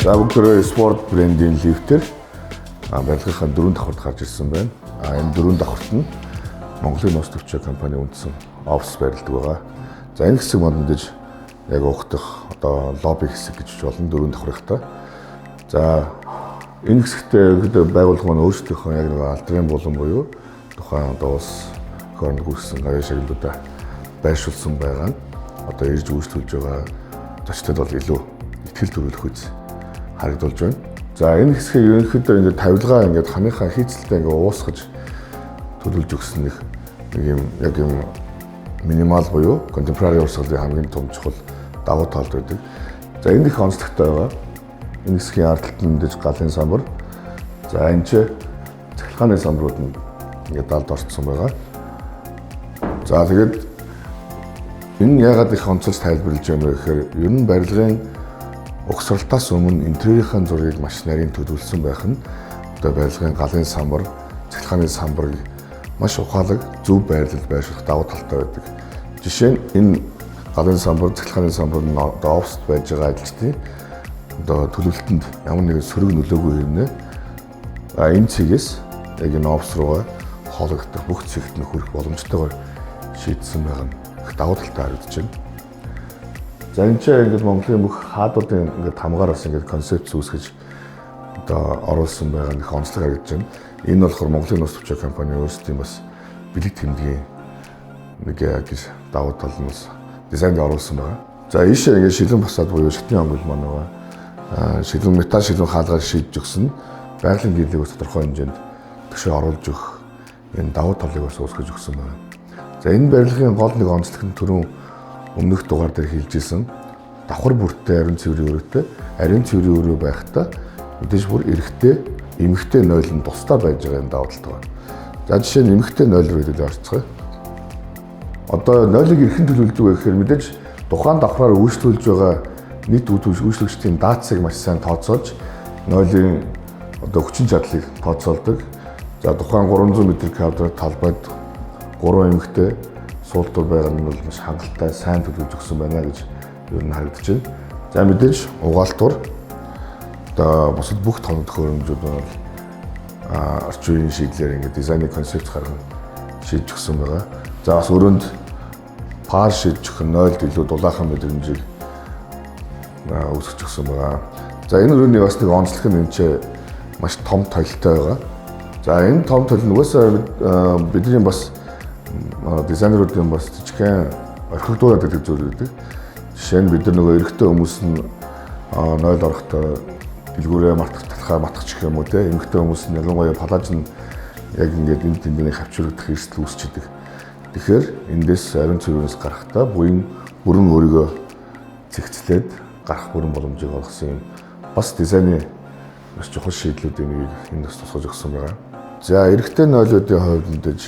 За бүгдээрээ спорт брендийн лифтер барилгынхаа дөрвөн давхарт гарч ирсэн байна. Энэ дөрвөн давхарт нь Монголын нууц төвчөө компани үндсэн офис барилдаг байгаа. За энэ хэсэг манд мэдээж яг угтах одоо лобби хэсэг гэж болно дөрвөн давхрынхтай. За энэ хэсэгтээ ерөнхийдөө байгууллага маань өөрсдийнхөө яг нэг алдрын булан буюу тухайн одоо улс хооронд гүйцсэн гавьяа шагналуудаа байршуулсан байгаа нь одоо ирж үйлчлүүлж байгаа зочдод бол илүү итгэл төрүүлэх үз харагдуулж байна. За энэ хэсгийг ерөнхийдөө ингээд тавилгаа ингээд ханыхаа хийцэлтэй ингээд уусгаж төлөвлөж өгсөн нэг юм яг юм минимал буюу contemporary урсгалын хамгийн том чухал давуу талд байдаг. За энэ их онцлогтой байгаа. Энэ хэсгийн ард талд нь мэдээж галын самбар. За энэ ч цахилгааны самбарууд нь ингээд далд орцсон байгаа. За тэгээд энэ яагаад их онцолж тайлбарлаж байна вэ гэхээр ер нь барилгын угсралтаас өмнө интерьерийн зургийг маш нарийн төлөвлөсөн байх нь одоо барилгын галын самбар, цахилгааны самбарыг маш ухаалаг зөв байрлал байршуулах давуу талтай байдаг. Жишээ нь энэ галын самбар, цахилгааны самбар нь одоо оффист байж байгаа ажилчдын одоо төлөвлөлтөнд ямар нэгэн сөрөг нөлөөгүй хэрнээ энэ цэгээс яг энэ офис руугаа хоологдох бүх цэгт нь хүрэх боломжтойгоор шийдсэн байгаа нь их давуу талтай харагдаж байна. За энэ ч ингээд Монголын бүх хаадуудын ингээд хамгаар бас ингээд концепц үүсгэж одоо оруулсан байгаа нь их онцлог харагдаж байна. Энэ болохоор Монголын нууц төвчөө компани өөрсдийн бас бэлэг тэмдгийн нэг гэж давуу тал нь бас дизайнд оруулсан байгаа. За ийшээ ингээд шилэн фасад буюу шатны онгол маань байгаа. Шилэн металл шилэн хаалгаар шийдэж өгсөн. Байгалийн гэрлийг бас тодорхой хэмжээнд төшөө оруулж өгөх энэ давуу талыг бас үүсгэж өгсөн байна. За энэ барилгын гол нэг онцлог нь түрүүн өмнөх дугаар дээр хэлж исэн давхар бүртээ ариун цэврийн өрөөтэй, ариун цэврийн өрөө байхдаа мэдээж бүр эрэгтэй, эмэгтэй нойл нь тусдаа байж байгаа юм давуу талтай байна. За жишээ нь эмэгтэй нойл руу хэдүүлээ орцгоё. Одоо нойлыг эрхэн төлөвлөж байгаа гэхээр мэдээж тухайн давхраар үйлчлүүлж байгаа нийт үйлчлэгчдийн даацыг маш сайн тооцоолж нойлын одоо хүчин чадлыг тооцоолдог. За тухайн 300 м квадрат талбайд 3 эмэгтэй суултур байгаа нь бол маш хангалттай сайн төлөвлөж өгсөн байна гэж ер нь харагдаж байна. За мэдээж угаалтур одоо бусад бүх тоног төхөөрөмжүүд бол орчин үеийн шийдлээр ингээд дизайны концепт гарган шийдэж өгсөн байгаа. За бас өрөөнд пар шийдэж өгөх нь 0-д илүү дулаахан мэдрэмжийг үүсгэж өгсөн байгаа. За энэ өрөөний бас нэг онцлог нь энэ ч маш том толитой байгаа. За энэ том толь нь угаасаа бидний бас дизайнеруудын бас жижигхэн орхигдуулаад байдаг зүйл байдаг. Жишээ нь бид нар нөгөө эрэгтэй хүмүүс нь 0 орохдоо дэлгүүрээ мартах талхаа матгах гэх юм уу те эмэгтэй хүмүүс нь ялангуяа палаж нь яг ингээд энд тэндний хавчрагдах эрсдэл үүсчихэд. Тэгэхээр эндээс ариун цэврээс гарахдаа буян бүрэн өөрийгөө зэгцлээд гарах бүрэн боломжийг олгосон юм. Бас дизайны маш чухал шийдлүүдийн нэгийг энд бас тусгаж өгсөн байгаа. За эрэгтэй нойлуудын хувьд мэдээж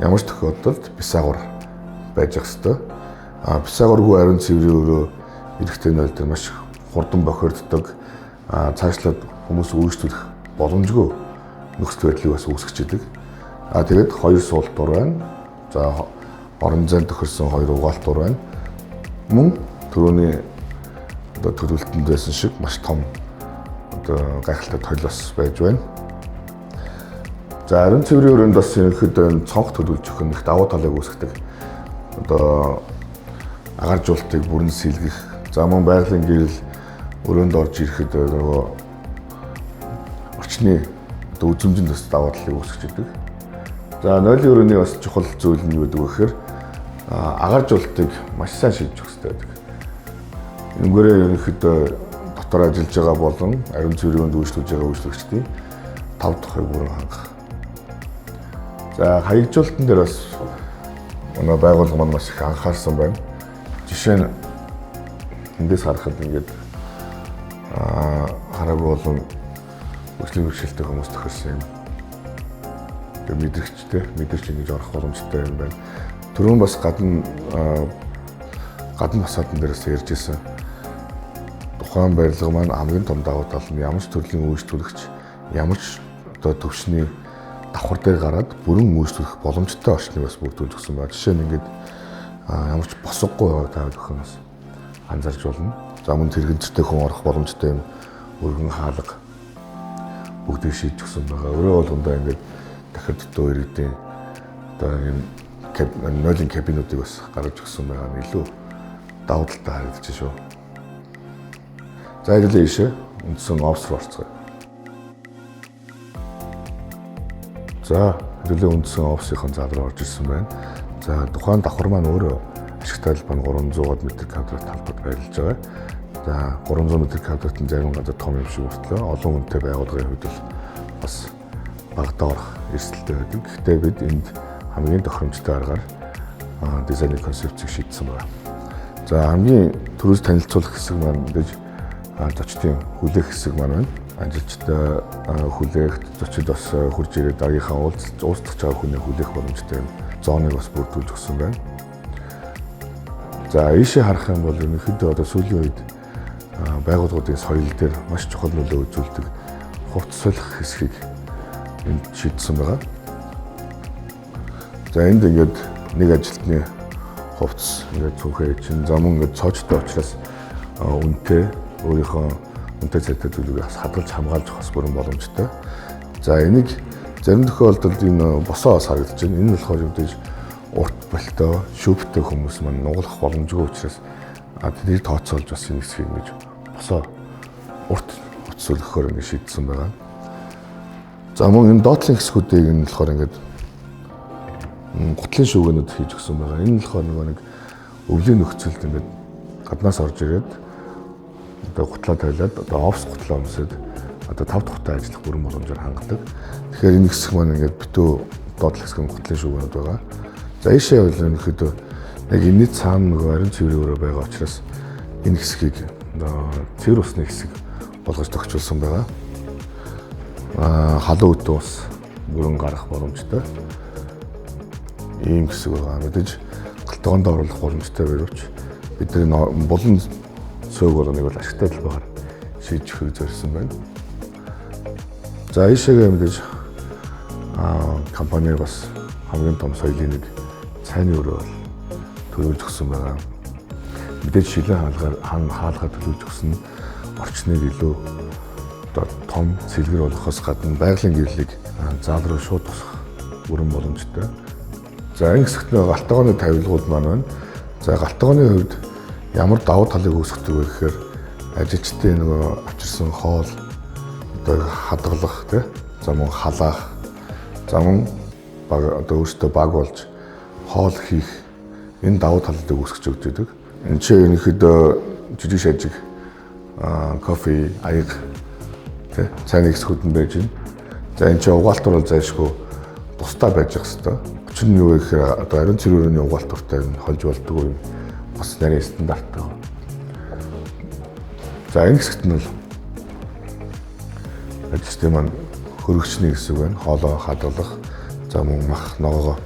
ямар ч тохиолдолд бисаагур байж ах ёстой. Бисаагургүй ариун цэврийн өрөө эрэгтэй нойл дээр маш хурдан бохирддог. Цаашлаад хүмүүс үйлчлүүлэх боломжгүй нөхцөл байдлыг бас үүсгэж идэг. Тэгээд хоёр суултур байна. За орон зайн тохирсон хоёр угаалтур байна. Мөн түрүүний одоо төлөвлөлтөнд байсан шиг маш том одоо гайхалтай толь бас байж байна. За ариун цэврийн өрөөнд бас ерөнхийдөө цонх төлөвлөж өгөх нь их давуу талыг үүсгэдэг. Одоо агааржуултыг бүрэн сэлгэх. За мөн байгалийн гэрэл өрөөнд орж ирэхэд нөгөө орчны одоо үзэмжинд бас давуу талыг үүсгэж идэг. За нойлын өрөөний бас чухал зүйл нь юу гэдэг вэ гэхээр агааржуултыг маш сайн шийдэж өгөх хэрэгтэй байдаг. Энэгээрээ ерөнхийдөө дотор ажиллаж байгаа болон ариун цэврийн өрөөнд үйлчлүүлж байгаа үйлчлэгчдийн тав тухайг бүрэн хангах. За хаягжуулалтан дээр бас манай байгууллага маань маш их анхаарсан байна. Жишээ нь эндээс харахад ингээд хараагүй болон хөгжлийн бэрхшээлтэй хүмүүс тохирсон юм. Тэгээ мэдрэгчтэй, мэдэрч ингэж орох боломжтой юм байна. Түрүүн бас гадна фасадн дээрээс ярьж ирсэн. Тухайн барилга маань хамгийн том давуу тал нь ямар ч төрлийн үйлчлүүлэгч, ямар ч одоо төвшний давхар дээр гараад бүрэн үйлчлүүлэх боломжтой орчныг бас бүрдүүлж өгсөн байна. Жишээ нь ингээд ямар ч босгогүй байгааг та бүхэн бас анзаарч болно. За мөн тэрэгцтэй хүн орох боломжтой юм өргөн хаалга бүгдийг шийдэж өгсөн байгаа. Өрөө болгондоо ингээд дахир дутуу иргэдийн одоо энэ нойлын кабинуудыг бас гаргаж өгсөн байгаа нь илүү давуу талтай харагдаж шүү. За хэдүүлээ ийшээ үндсэн офис руу орцгоё. За хэдүүлээ үндсэн офисынхон зал руу орж ирсэн байна. За тухайн давхар маань өөрөө ашиг талбай нь 300 метр квадрат талбайд байрлаж байгаа. За 300 метр квадрат нь зарим газар том юм шиг мөртлөө олон хүнтэй байгууллагын хувьд бол бас багадаа орох эрсдэлтэй байдаг. Гэхдээ бид энд хамгийн тохиромжтой аргаар дизайны концепцийг шийдсэн байна. За хамгийн түрүүс танилцуулах хэсэг маань мэдээж зочдын хүлээх хэсэг маань байна. Ажилчтай хүлээх, зочид бас хурж ирээд дараагийнхаа уулзах байгаа хүнээ хүлээх боломжтой юм зооныг бас бүрдүүлж өгсөн байна. За ийшээ харах юм бол ерөнхийдөө одоо сүүлийн үед байгууллагуудын соёл дээр маш чухал нөлөө үзүүлдэг хувцас солих хэсгийг энд шийдсэн байгаа. За энд ингээд нэг ажилтны хувцас ингээд цүнхээ чинь за мөн ингээд цоочтой учраас үнэтэй өөрийнхөө үнэтэй цайтай зүйлийг бас хадгалж хамгаалж бас бүрэн боломжтой. За энийг зарим тохиолдолд энэ босоо бас харагдаж байна. Энэ нь болохоор мэдээж урт болтой, шүүптэй хүмүүс маань нугалах боломжгүй учраас тэднийг тооцоолж бас энэ хэсгийг ингэж босоо урт утас өлгөхөөр ингэ шийдсэн байгаа. За мөн энэ доотлын хэсгүүдийг энэ болохоор ингээд гутлын шүүгэнүүд хийж өгсөн байгаа. Энэ нь болохоор нөгөө нэг өвлийн нөхцөлд ингээд гаднаас орж ирээд одоо гутлаа тавилаад одоо офс гутлаа өмсөд одоо 5 дахьтай ажиллах бүрэн боломжоор хангадаг. Тэгэхээр энэ хэсэг маань ингээд битүү доотлох хэсэг нь гутлын шүүгэнүүд байгаа. За ийшээ бол ерөнхийдөө яг энэний цаана нөгөө ариун цэврийн өрөө байгаа учраас энэ хэсгийг цэвэр усны хэсэг болгож тохижуулсан байгаа. Халуун өтөө ус бүрэн гарах боломжтой. Ийм хэсэг байгаа. Мэдээж галтгоонд оруулах боломжтой баривч бидний булан цөөг болгоныг бол ашигтай талбайгаар шийдэж өгөхийг зорьсон байна. За ийшээгээ мэдээж компани бас хамгийн том соёлын нэг цайны өрөө бол төлөвлөж өгсөн байгаа. Мэдээж шилэн хаалгаар төлөвлөж өгсөн нь орчныг илүү одоо том цэлгэр болгохоос гадна байгалийн гэрлийг заал руу шууд тусах бүрэн боломжтой. За энэ хэсэгт нөгөө галтгооны тавилгууд маань байна. За галтгооны хувьд ямар давуу талыг үүсгэдэг вэ гэхээр ажилчдын нөгөө авчирсан хоол одоо хадгалах тий за мөн халаах за мөн баг одоо өөртөө баг болж хоол хийх энэ давуу талыг үүсгэж өгч байдаг. Энд чинь ерөнхийдөө жижиг шажиг кофе, аяг тий цайны хэсгүүд нь байж байна. За энэ чинь угаалтур бол зайлшгүй тусдаа байж ах хэвээр. Учир нь юу вэ гэхээр одоо ариун цэвэр өрөөний угаалтуртай нь холж болдгоо юм бас нарийн стандарттай. За энэ хэсэгт нь бол ажилчдын маань хөргөчний хэсэг байна. Хоолоо хадгалах, за мөн мах ногоогоо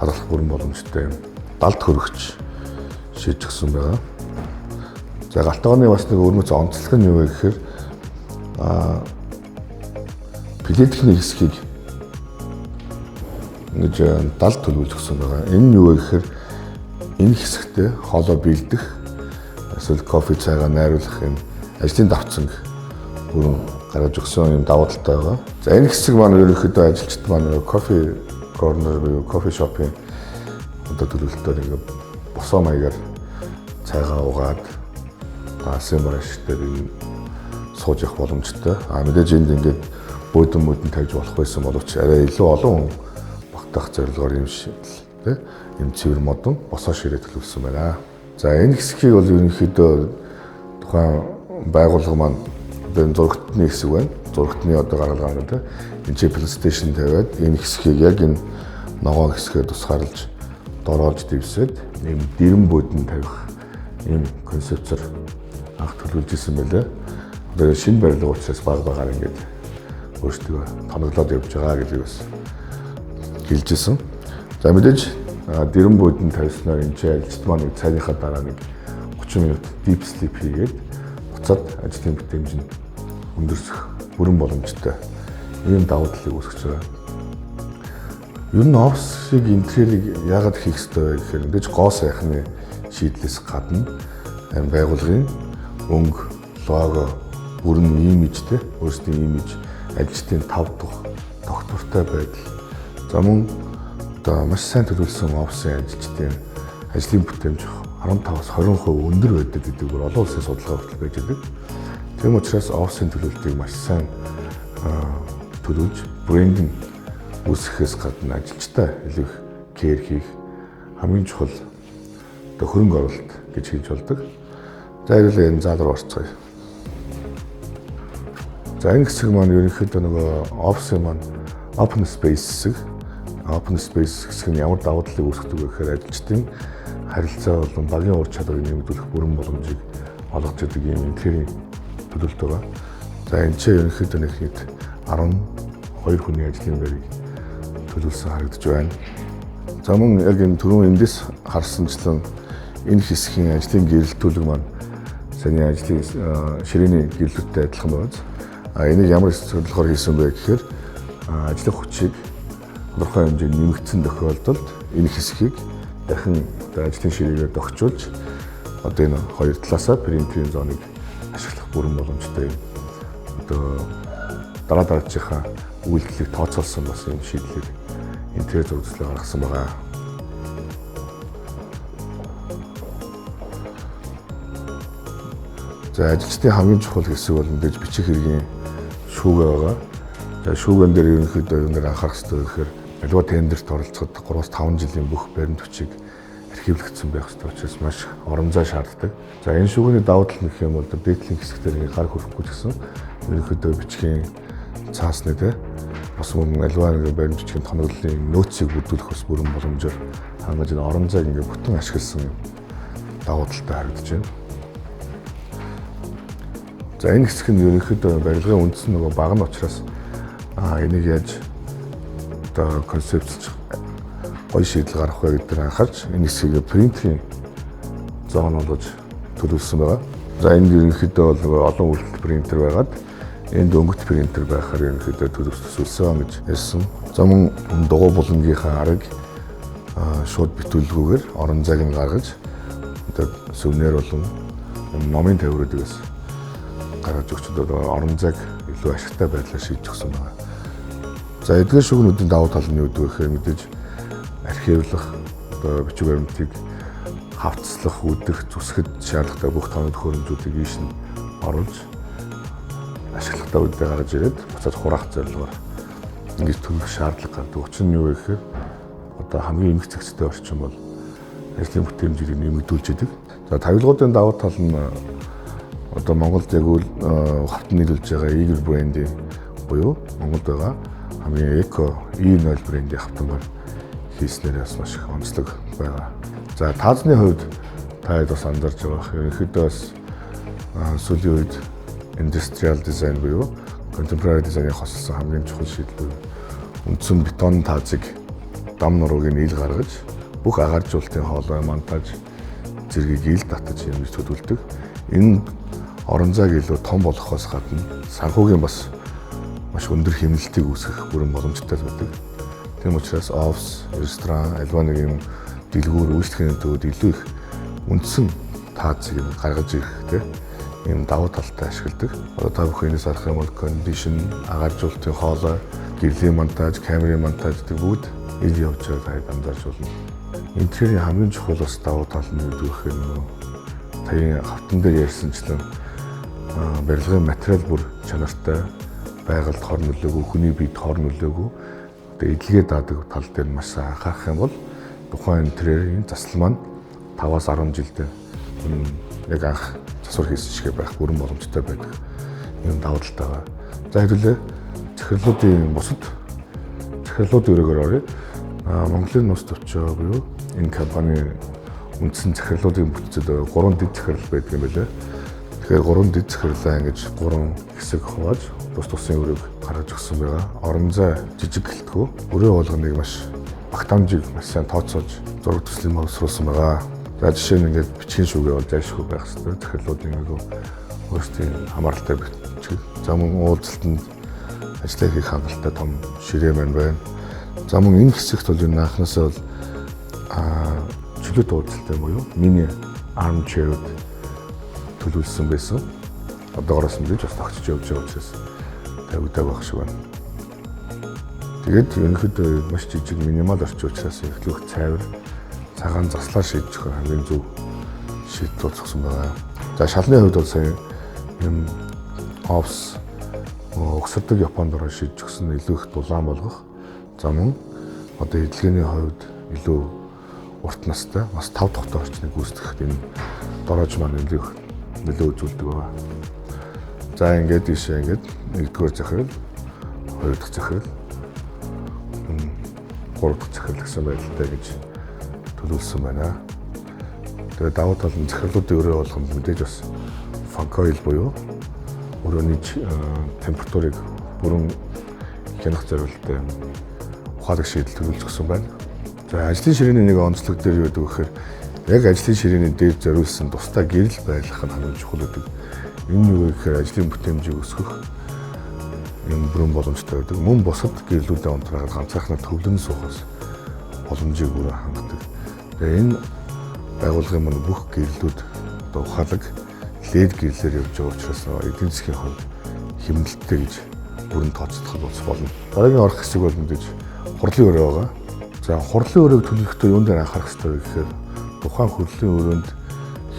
хадгалах бүрэн боломжтой юм далд хөргөч шийдэж өгсөн байгаа. За галтгооны бас нэг өрмөц онцлог нь юу вэ гэхээр плиткний хэсгийг ингэж далд төлөвлөж өгсөн байгаа. Энэ нь юу вэ гэхээр энэ хэсэгтээ хоолоо бэлдэх, эсвэл кофе цайгаа найруулах юм ажлын давцанг бүрэн гаргаж өгсөн юм давуу талтай байгаа. За энэ хэсэг маань ерөнхийдөө ажилчид маань кофе корнер буюу кофе шопын одоо төлөвлөлтөөр ингээд босоо маягаар цайгаа угаад АСМР ашигтай энэ сууж явах боломжтой. Мэдээж энд ингээд бөөдөн мөдөн тавьж болох байсан боловч арай илүү олон хүн багтаах зорилгоор юм шийдэл тий юм цэвэр модон босоо ширээ төлөвлөсөн байна. За энэ хэсгийг бол ерөнхийдөө тухайн байгууллага маань одоо энэ зурагтны хэсэг байна. Зурагтны одоо гаргалгаа гэдэг. Энэ чи PlayStation тавиад энэ хэсгийг яг энэ ногоон хэсгээр тусгаарлаж дороолж дэвсээд ийм дэрэн бөөдөн тавих ийм концепцээр анх төлөвлөж исэн байлээ. Одоо шинэ барилга учраас баг багаар ингээд өөрсдөө тоноглоод явж байгаа гэдгийг бас хэлж исэн. За мэдээж дэрэн бөөдөн тавьснаар энэ чи ажилчид маань цайныхаа дараа нэг 30 минут deep sleep хийгээд буцаад ажлын бүтээмж нь өндөрсөх бүрэн боломжтой ийм давуу талыг үүсгэж байгаа. Ер нь офисыг интерьерийг яагаад хийх ёстой вэ гэхээр мэдээж гоо сайхны шийдлээс гадна байгуулгын өнгө, лого, Бүрэн имижтэй, өөрсдийн имиж, ажилчдын тав тух, тогтвортой байдал. За мөн одоо маш сайн төлөвлөсөн офисын ажилчдын ажлын бүтээмж 15-аас 20% өндөр байдаг гэдэг бүр олон улсын судалгаа хүртэл байж байдаг. Тийм учраас офисын төлөвлөлтийг маш сайн төлөвлөж, брэнд нь үүсгэхээс гадна ажилчдаа илүү их care хийх хамгийн чухал одоо хөрөнгө оруулалт гэж хэлж болдог. За хэдүүлээ энэ зал руу орцгоё. За энэ хэсэг маань ерөнхийдөө нөгөө офисын маань open space хэсэг. Open space хэсэг нь ямар давуу талыг үүсгэдэг вэ гэхээр ажилчдын харилцаа болон багийн ур чадварыг нэмэгдүүлэх бүрэн боломжийг олгож өгдөг ийм интерьерийн төлөвлөлт байгаа. За энэ ч ерөнхийдөө нэг хэд 12 хүний ажлын байрыг төлөвлөсөн харагдаж байна. За мөн яг энэ түрүүн эндээс харсанчлан энэ хэсгийн ажлын гэрэлтүүлэг маань саяны ажлын ширээний гэрлэлттэй адилхан байна. А энийг ямар зорилгоор хийсэн бэ гэхээр ажлын хүчийг тодорхой хэмжээнд нэмэгдсэн тохиолдолд энэ хэсгийг дахин одоо ажлын ширээгээр догчулж одоо энэ хоёр талаасаа принтерийн зоныг ашиглах бүрэн боломжтой юм. Одоо дараа дараагийнхаа үйлдэлийг тооцоолсон бас юм шийдлийг интерьер зураг төслөө гаргасан байгаа. За ажилчдын хамгийн чухал хэсэг бол мэдээж бичих хэргийн шүүгээ байгаа. За шүүгэн дээр ерөнхийдөө юун дээр анхаарах хэрэгтэй вэ гэхээр аливаа тендерт оролцоход 3-5 жилийн бүх баримт бичиг архивлагдсан байх хэрэгтэй учраас маш орон зай шаарддаг. За энэ шүүгээний давуу тал нь гэх юм бол дээдлийн хэсэг дээр гар хүрэхгүй ч гэсэн ерөнхийдөө бичгийн цаасны те бас мөн аливаа нэг баримт бичгийн тоноглолын нөөцийг бүрдүүлэх бас бүрэн боломжоор хангаж энэ орон зайг ингээ бүтэн ашигласан давуу талтай харагдаж байна. За энэ хэсэг нь ерөнхийдөө барилгын үндсэн нөгөө бага нь учраас энийг яаж одоо концепцлж гоё шийдэл гаргах вэ гэдгээр анхаарч энэ хэсгийг принтерийн зон болгож төлөвлөсөн байгаа. За энд ерөнхийдөө бол нөгөө олон үйлдэл принтер байгаад энд өнгөт принтер байхаар ерөнхийдөө төлөв төсөөлсөн гэж ярьсан. За мөн дугуй булангийнхаа арыг шууд битүүлгүүгээр орон зайг нь гаргаж одоо сувенир болон номын тавиуруудаас гаргаж өгч одоо орон зайг илүү ашигтай байдлаар шийдэж өгсөн байна. За эдгээр шүүгнүүдийн давуу тал нь юу гэдэг вэ гэхээр мэдээж архивлах, одоо бичиг баримтыг хавцлах, үдэх, зүсгэд шаардлагатай бүх тоног төхөөрөмжүүдийг ийш нь оруулж ашиглахтаа үедээ гаргаж ирээд буцаад хураах зорилгоор ингэж төлөх шаардлага гардаг. Учир нь юу вэ гэхээр одоо хамгийн эмх зэгцтэй орчин бол ажлын бүтээмжийг нэмэгдүүлж идэг. За тавилгуудын давуу тал нь одоо Монголд яг үл хавтан нийлүүлж байгаа Eagle брендийн буюу Монголд байгаа хамгийн эко E0 брендийн хавтангаар хийснээр бас маш их онцлог байгаа. За таазны хувьд та хэд бас анзаарч байгаа. Ерөнхийдөө бас сүүлийн үед industrial design буюу contemporary design-ыг хосолсон хамгийн чухал шийдэл буюу үндсэн бетон таазыг дам нурууг нь ил гаргаж бүх агааржуулалтын хоолой, монтаж зэргийг ил татаж юм гэж төлөвлөдөг. Энэ орон зайг илүү том болгохоос гадна санхүүгийн бас маш өндөр хэмнэлтийг үүсгэх бүрэн боломжтой байдаг. Тийм учраас офис, ресторан, альва нэг юм дэлгүүр үйлчлэгээний төвд илүү их үндсэн таазыг гаргаж ирэх тийм ийм давуу талтай ашигладаг. Одоо та бүхэн энэс харах юм бол кондишн, агааржуулалтын хоолой, гэрлийн монтаж, камерын монтаж гэдэг бүгд ил явж байгааг та анзаарч болно. Интерьерийн хамгийн чухал бас давуу тал нь юу гэдэг вэ гэхээр нөгөө таяын хавтан дээр ярьсанчлан барилгын материал бүр чанартай, байгальд хор нөлөөгөө, хүний биед хор нөлөөгөө одоо эдлэгээ даадаг тал дээр маш сайн анхаарах юм бол тухайн интерьерийн засал маань 5-аас 10 жилд яг анх засвар хийсэн шиг байх бүрэн боломжтой байдаг юм давуу талтай байгаа. За хэдүүлээ захирлуудын бусад захирлуудын өрөөгөр оръё. Монголын нууц төвчөө буюу энэ компани үндсэн захирлуудын бүтцэд 3 дэд захирал байдаг юм байлаа. Тэгэхээр 3 дэд захирлаа ингэж 3 хэсэг хувааж тус тусын өрөөг гаргаж өгсөн байгаа. Орон зай жижиг гэлтгүү өрөө болгоныг маш багтаамжийг маш сайн тооцоож зураг төслийн боловсруулсан байгаа. За жишээ нь ингээд бичгийн шүүгээ бол зайлшгүй байх хэрэгтэй. Захирлуудын айгүй өөрсдийн хамааралтай бичиг. За мөн уулзалтанд ажлаа хийх хангалттай том ширээ маань байна. За мөн энэ хэсэгт бол энэ анхнаасаа бол чөлөөт уулзалтай буюу мини armchair-ууд төлөвлөсөн байсан. Одоогоос мэдээж бас тогтож явж байгаа учраас тавигдааг байх шиг байна. Тэгээд ерөнхийдөө маш жижиг минимал орчин учраас эхлэх цайвар цагаан заслаар шийдэх хамгийн зөв шийдэл зогсон байгаа. За шалны хувьд бол сая юм офс угсардаг Японд ороо шийдэж өгсөн, илүү их дулаан болгох. За мөн одоо эдлэгээний хувьд илүү урт настай бас 5 дахь орчныг гүйцэтгэхэд энэ дороож маань илүү их нөлөө үзүүлдэг байгаа. За ингээд ийшээ ингээд 1-р захирал, 2 дахь захирал, 3 дахь захирал гэсэн байдалтай гэж төлөвлөсөн байна. Тэгээд давуу тал нь захирлуудын өрөө болгонд мэдээж бас фанкойл буюу өрөөний температурыг бүрэн хянах зорилготой ухаалаг шийдэл төлөвлөж өгсөн байна. За ажлын ширээний нэг онцлог дээр юу гэдэг вэ гэхээр яг ажлын ширээний дээр зориулсан тусдай гэрэл байрлах нь хамгийн чухал гэдэг. Энэ юу вэ гэхээр ажлын бүтээмжийг өсгөх юм бүрэн боломжтой байдаг. Мөн бусад гэрлүүдээ унтраагаад ганцаархнаа төвлөрөн суухаас боломжийг бүрэн хангадаг. Тэгээ энэ байгууллагын мань бүх гэрлүүд одоо ухаалаг LED гэрлээр явж байгаа учраас эдийн засгийн хувьд хэмнэлттэй гэж бүрэн тооцоолох бас болно. Дараагийн орох хэсэг бол мэдээж хурлын өрөө байгаа. За хурлын өрөөг төлөвлөхдөө юун дээр анхаарах ёстой вэ гэхээр тухайн хурлын өрөөнд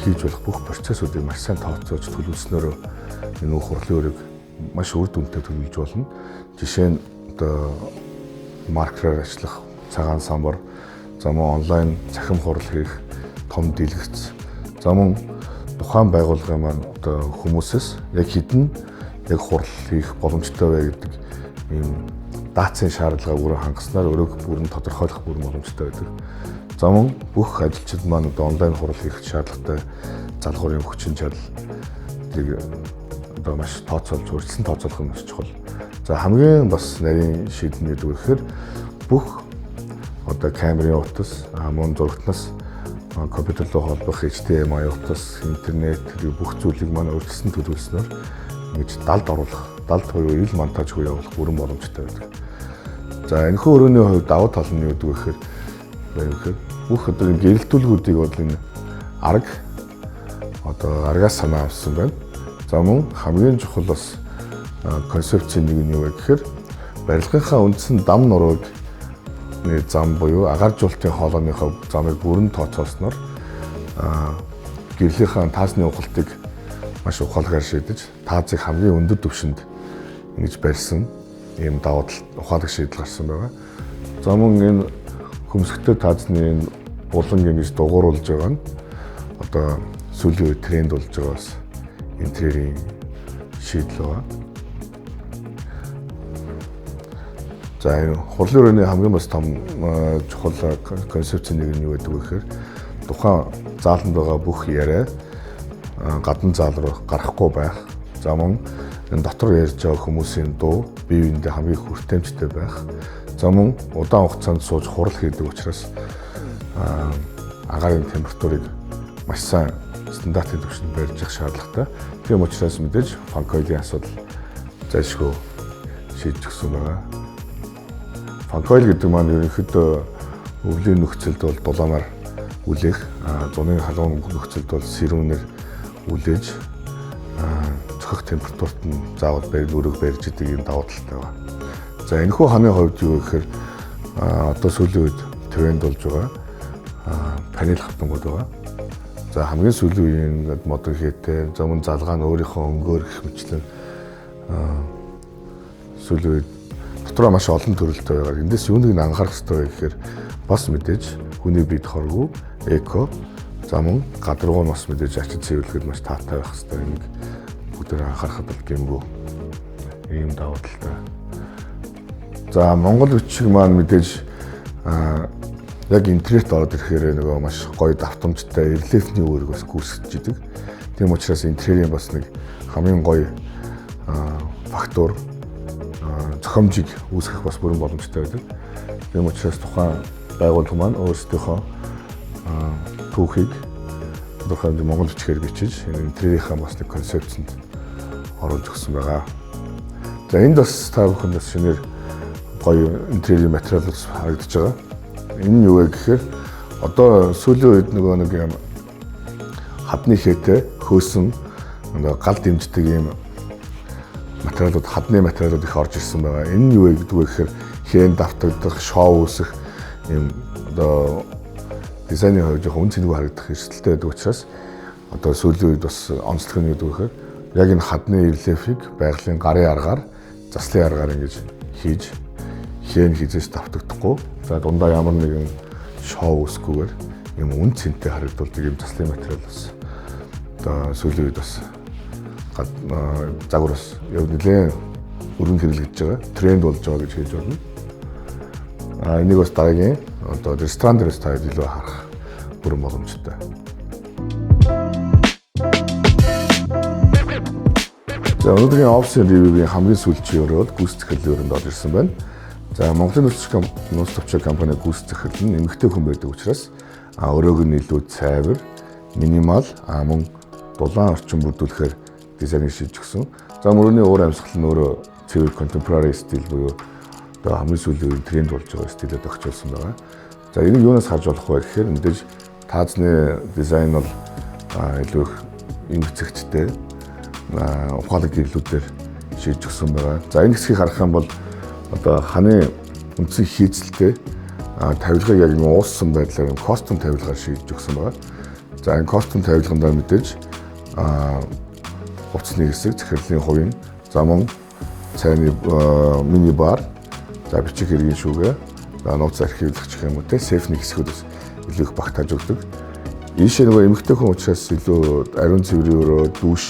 хийж болох бүх процессуудыг маш сайн тооцоож төлөвлөснөөрөө энэ хурлын өрөөг маш үр дүнтэй төлөвлөж болно. Жишээ нь одоо маркераар ажиллах цагаан самбар, за мөн онлайн цахим хурал хийх том дэлгэц, за мөн тухайн байгууллагын маань одоо хүмүүсээс яг хэдэн яг хурал хийх боломжтой вэ гэдэг ийм даацын шаардлага бүрэн хангаснаар өрөөг бүрэн тодорхойлох бүрэн боломжтой байдаг. За мөн бүх ажилчид маань одоо онлайн хурал хийх шаардлагатай залгуурын хүчин чадлыг одоо маш тооцоолж, урьдчилан тооцоолох нь маш чухал. За хамгийн бас нарийн шийдэл нь гэдэг вэ гэхээр бүх одоо камерын утас, мөн зурагтнаас компьютер руу холбох HDMI утас, интернет бүх зүйлийг маань урьдчилан төлөвлөснөөр ингэж далд оруулах, далд буюу ил монтажгүй явуулах бүрэн боломжтой байдаг. За энэхүү өрөөний хувьд давуу тал нь юу гэдэг вэ гэхээр бүх одоо энэ гэрэлтүүлгүүдийг бол энэ арга одоо аргаас санаа авсан байна. За мөн хамгийн чухал бас концепцийн нэг нь юу вэ гэхээр барилгынхаа үндсэн дам нурууг зам буюу агааржуулалтын хоолойныхоо замыг бүрэн тооцоолсноор гэрлийнхаа таазны ухалтыг маш ухаалгаар шийдэж таазыг хамгийн өндөр түвшинд ингэж барьсан ийм давуу тал ухаалаг шийдэл гарсан байгаа. За мөн энэ хөмсгтэй таазны энэ буланг ингэж дугууруулж байгаа нь одоо сүүлийн үед тренд болж байгаа бас интерьерийн шийдэл байгаа. За энэ хурлын өрөөний хамгийн бас том чухал концепцийн нэг нь юу гэдэг вэ гэхээр тухайн зааланд байгаа бүх яриа гадна заал руу гарахгүй байх. За мөн энэ дотор ярьж байгаа хүмүүсийн дуу бие биендээ хамгийн хүртээмжтэй байх. За мөн удаан хугацаанд сууж хурал хийдэг учраас агаарын температурыг маш сайн стандартын түвшинд барьж явах шаардлагатай. Тийм учраас мэдээж фанкойлын асуудал зайлшгүй шийдэж өгсөн байгаа. Фанкойл гэдэг маань ерөнхийдөө өвлийн нөхцөлд бол дулаанаар үлээх, зуны халуун нөхцөлд бол сэрүүнээр үлээж цохих температурт нь заавал өрөөг барьж идэг юм давуу талтай байна. За энэхүү ханы хувьд юу гэхээр одоо сүүлийн үед тренд болж байгаа панел хавтангууд байгаа. За хамгийн сүүлийн үеийн ингээд модон хийтэй, за мөн залгаа нь өөрийнхөө өнгөөр гэх мэтлэн сүүлийн үед дотроо маш олон төрөлтэй байгаа. Эндээс юуныг нь анхаарах ёстой вэ гэхээр бас мэдээж хүний биед хоргүй, эко, за мөн гадаргуу нь бас мэдээж ачин цэвэрлэхэд маш таатай байх ёстой. Энийг бүгдээр анхаарахад бол гэмгүй ийм давуу талтай. За Монгол бичиг маань мэдээж яг интернет ороод ирэхээр нөгөө маш гоё давтамжтай рельефний үүрэг бас гүйцэтгэж идэг. Тийм учраас интерьерийн бас нэг хамгийн гоё фактор зохиомжийг үүсгэх бас бүрэн боломжтой байдаг. Тийм учраас тухайн байгууллага маань өөрсдийнхөө түүхийг тодорхой хэмжээнд монгол бичгээр бичиж интерьерийнхаа бас нэг концепцэнд оруулж өгсөн байгаа. За энд бас та бүхэнд бас шинээр гоё интерьерийн материалууд харагдаж байгаа. Энэ нь юу вэ гэхээр одоо сүүлийн үед нөгөө нэг юм хадны хээтэй хөөсөн гал дэмждэг ийм материалууд, хадны материалууд их орж ирсэн байгаа. Энэ нь юу вэ гэдэг вэ гэхээр хэн давтагдах, шоу үүсэх ийм одоо дизайны хувьд жоохон үн цэнгүй харагдах эрсдэлтэй байдаг учраас одоо сүүлийн үед бас онцлог нь гэдэг вэ гэхээр яг энэ хадны рельефийг байгалийн гарын аргаар, заслын аргаар ингэж хийж хэн хизээс давтагдахгүй. За дундаа ямар нэгэн шоу үүсэхгүйгээр юм үн цэнтэй харагдуулдаг юм заслын материал бас одоо сүүлийн үед бас загвар бас яг нэлээд өргөн хэрэглэгдэж байгаа, тренд болж байгаа гэж хэлж байна. Энийг бас дараагийн одоо ресторан дээрээс та илүү харах бүрэн боломжтой. За өнөөдрийн офисын review-гийн хамгийн сүүлчийн өрөө бол гүйцэтгэх захирлын өрөөнд орж ирсэн байна. За Монголын нууц товчоо компани гүйцэтгэх захирал нь эмэгтэй хүн байдаг учраас өрөөг нь илүү цайвар, минимал, мөн дулаан орчин бүрдүүлэхээр дизайныг шийдэж өгсөн. За мөрөний уур амьсгал нь өөрөө цэвэр contemporary стил буюу одоо хамгийн сүүлийн үеийн тренд болж байгаа стилээр зохицуулсан байгаа. За энийг юунаас харж болох вэ гэхээр мэдээж таазны дизайн бол илүү их эмгцэгчтэй ухаалаг гэрлүүдээр шийдэж өгсөн байгаа. За энэ хэсгийг харах юм бол одоо ханы үндсэн хийцэлтэй тавилгыг яг ингэ ууссан байдлаар юм костюм тавилгаар шийдэж өгсөн байгаа. За энэ костюм тавилгандаа мэдээж хувцсны хэсэг, захирлын хувийн, за мөн цайны мини бар, за бичих хэргийн шүүгээ, за нууц архивлагч гэх юм уу те сейфний хэсгүүд бас илүү их багтааж өгдөг. Ийшээ нөгөө эмэгтэй хүн учраас илүү ариун цэврийн өрөө, дүүш,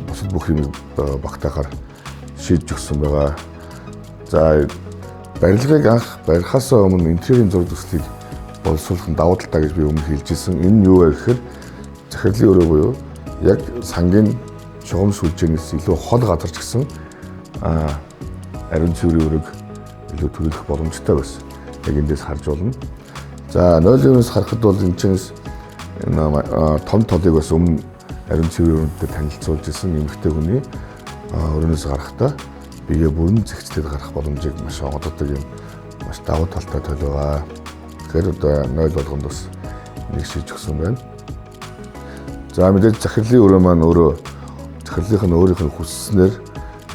бусад бүх юмыг багтаахаар шийдэж өгсөн байгаа. За барилгыг анх барихаас өмнө интерьерийн зураг төслийг боловсруулах нь давуу талтай гэж би өмнө хэлж ирсэн. Энэ нь юу вэ гэхээр захирлын өрөө буюу яг сангийн шугам сүлжээнээс илүү хол газар ч гэсэн ариун цэврийн өрөөг илүү төлөвлөх боломжтой байсан. Яг эндээс харж болно. За 0-өөс харахад бол энэ чинээс энэ том толыг бас өмнө ариун цэврийн өрөөндөө танилцуулж ирсэн эмэгтэй хүний өрөөнөөс гарахдаа биеэ бүрэн зэгцлээд гарах боломжийг маш онгоддог юм маш давуу талтай төл байгаа. Тэгэхээр одоо 0 болгонд бас нэг шийдэж өгсөн байна. За мэдээж захирлын өрөө маань өөрөө захирлынх нь өөрийнх нь хүсснээр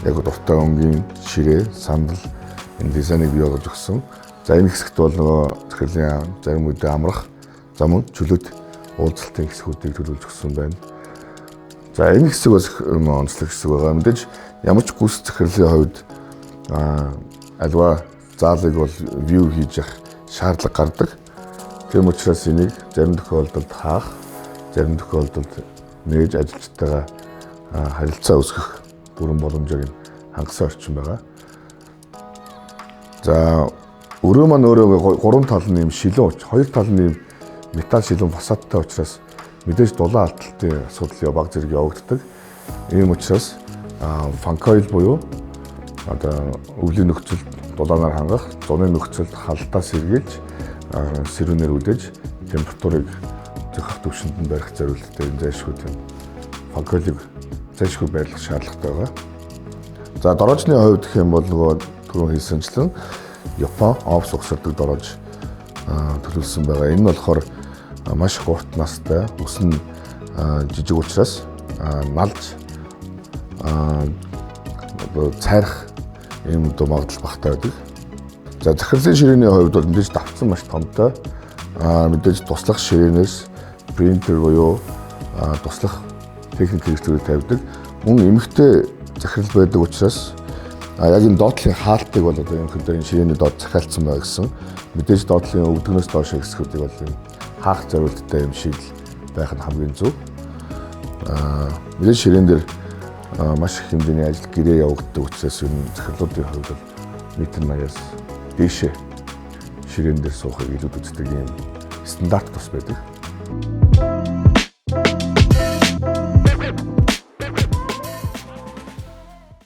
яг дуртай өнгийн ширээ, сандал энэ дизайныг бий болгож өгсөн. За энэ хэсэгт бол нөгөө захирлын зарим үедээ амрах, за мөн чөлөөт уулзалтын хэсгүүдийг төлөвлөж өгсөн байна. За энэ хэсэг бас онцлог хэсэг байгаа. Мэдээж ямар ч гүйцэтгэх захирлын хувьд альва заалыг бол view хийж явах шаардлага гардаг. Тийм учраас энийг зарим тохиолдолд хаах, зарим тохиолдолд нээж ажилчтайгаа харилцаа үүсгэх бүрэн боломжийг хангасан орчин байгаа. За өрөө маань өөрөө гурван тал нь юм шилэн уч, хоёр тал нь юм металл шилэн фасадтай учраас мэдээж дулаан алталтын асуудал баг зэрэг явагддаг. Ийм учраас фанкойл буюу одоо өвлийн нөхцөлд дулаанаар хангах, зуны нөхцөлд халтаас сэргийлж сэрүүнээр үлдээж температурыг зохих түвшинд нь барих зорилттой энэ зайлшгүй тийм фанкойлыг зайлшгүй байрлах шаардлагатай байгаа. За дорожны хувьд гэх юм бол нөгөө түрүүн хэлсэнчлэн Япон офс угсардаг дорож төлөвлөсөн байгаа. Энэ нь болохоор маш урт настай, үс нь жижиг учраас налж одоо цайрах ийм одоо магадлал багтаа байдаг. За захирлын ширээний хувьд бол мэдээж давтсан маш томтой. Мэдээж туслах ширээнээс принтер буюу туслах техник хэрэгслүүд тавьдаг. Мөн эмэгтэй захирал байдаг учраас яг энэ доотлын хаалтыг бол одоо ерөнхийдөө энэ ширээний доод захиалцсан байгаа гэсэн. Мэдээж доотлын өвдгнөөс доош хэсгүүдийг бол юм хаах зориулттай юм шийдэл байх нь хамгийн зөв. Мэдээж ширээн дээр маш их хэмжээний ажил гэрээ явагддаг учраас энэ захирлуудын хувьд бол метр 80-аас дээшээ ширээн дээр суухыг илүүд үздэг юм стандарт бас байдаг.